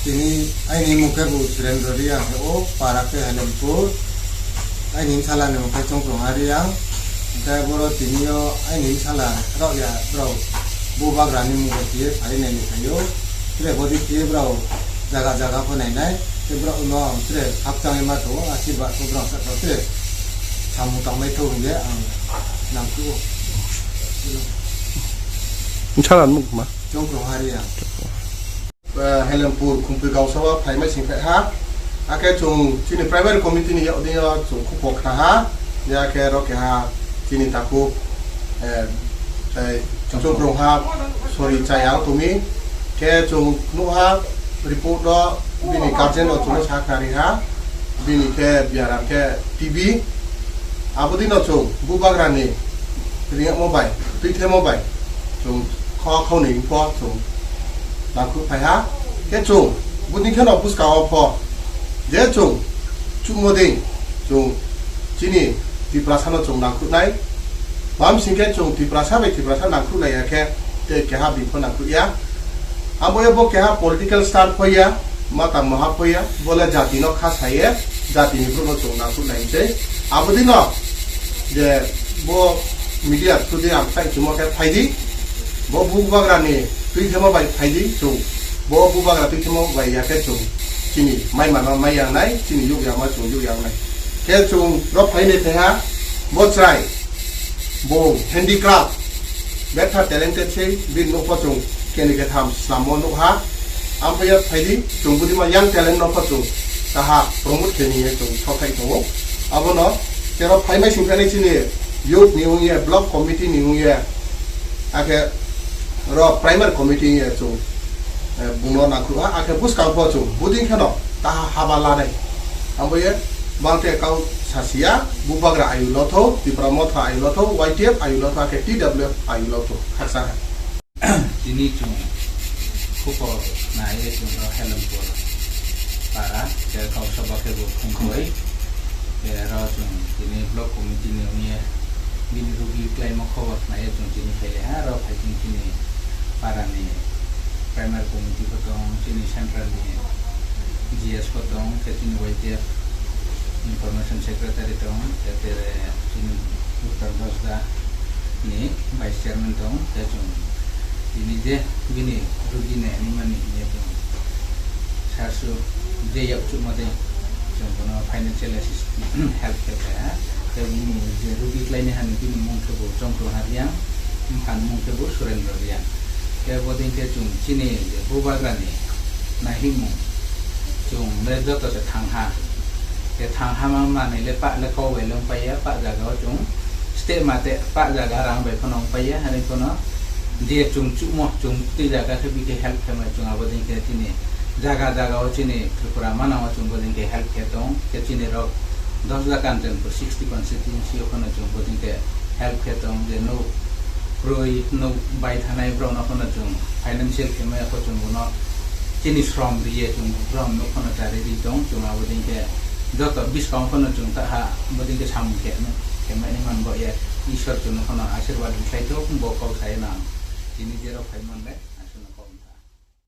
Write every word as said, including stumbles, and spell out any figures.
Tini aini mung khe bo Surendra Reang, o para khe Helempur. Aini bwsala ni mung khe Chongkrongha Reang. Hwnkhe boro tini o aini bwsala rok ya borok bubagra ni mung bai khe phai nai ni phaio. Tere bodi khe borok jaga jaga pho nai nai. Tei borok no ang tere khakchangwi ma tongo, asirwad khe borok sakno tere samung tangwi thung hwnwi ang nangkukgo. Bwsala ni mung khe ma? Chongkrongha Reang. Eh, Helempur Khumpui Gausao phaimai sing phai ha. Akhe chwng chini primary committee ni yakni o chwng khupok kha ha. Ya khe ro keha chini takhuk, eh, tei Chongkrongha sori chaya tumi. Khe chwng nukha report o bini guardian o chwngno sa khnari ha. Bini khe biaram khe T B. Abo dino chwng bubagra ni ringmo bai, twi themo bai chwng kho khoni pho chwng nangkuk phai ha. Khe chwng budi kheno bwskang o pho je chwng chukmo ding chwng chini Tiprasa no chwng nangkuk nai. Bam sing khe chwng Tiprasa bai Tiprasa nangkuk nai ya khe tei keha bini pho nangkuk ya. Abo bo keha political star pho ya, mata maha pho ya, bo le jati no kha sa ye, jati ni borok no chwng nangkuk nai se. Abo dino je bo media through di ang sai chwngmo khe phai di. Bo bubagra ni twi themo bai phai di chwng. Bo bubagra twi themo bai ya khe chwng chini mai mano mai yang nai, chini yuk yang ma chwng yuk yang nai. Khe chwng ro phai nai thai ha, bo chwrai, bo handicraft, betha talented se, bini nokho chwng keni ketham swnammo nukha. Amphai ya phai di, chwng budi ma yang talent nokho chwng kaha promote khe ni chwng sothai tongo. Abono tero phai mai sing khe chini youth ni wngye, block committee ni wngye, akhe ro primary committee wngye chwng, eh, buno nangkukha, akhe bwskang pho chwng buding kheno taha haba lanai. Ambo ye bangte kau sasia, bubagra ayu lotho, Tipra Motha ayu lotho, Y T F ayu lotho, akhe T W F ayu lotho, khaksa hai. Tini chwng khupor naiye chwng ro Helempur para, je kau sabha khe bo khumkhoi. Aro chwng tini block committee ni wngye bini rugi klaima khobor khnaiya chwng tini phaile ha, aro phai chwng tini para ni primary committee bo tong, chini central ni G S bo tong, khe chini Y T F information secretary tong, khe tere chini Uttar Dosda ni vice chairman tong, khe chwng tini je bini rugi nai ani mani hinya chwng sarsu je yak chukma de chwng bono financial assist-, help khe kha. Tei bini je rugi klaini hani bini mung khe bo Chongkrongha Reang, buphan mung khe bo Surendra Reang. Tei bodin khe chwng chini je bubagra ni naihimung chwng le joto se thang ha. Tei thang ha ma manwi le pa le kok bai le wng paiya, pa jaga o chwng step ma te pa jaga rang bai phano wng paiya, hani phano je chwng chukmo chwng twi jaga khe bikhe help khe mai chwng abo ding khe chini jaga jaga o chini Tripura mana o chwng bodin khe help khe tong khe chini rok Dosda Kanchanpur sixty constituency o phano chwng bodin khe help khe tong je nuk kwrwi nuk bai thanai borok no phano chwng financial khe mai kho chwng bono chini srom riye chwng borom nuk phano chari ri tong chwng abo ding khe joto bwskang phano chwng ta ha bodin khe samung khe khe mai man bo ye Ishwar chwng no phano asirwad rikhlai thok bo kok sai nang tini jero phai man le.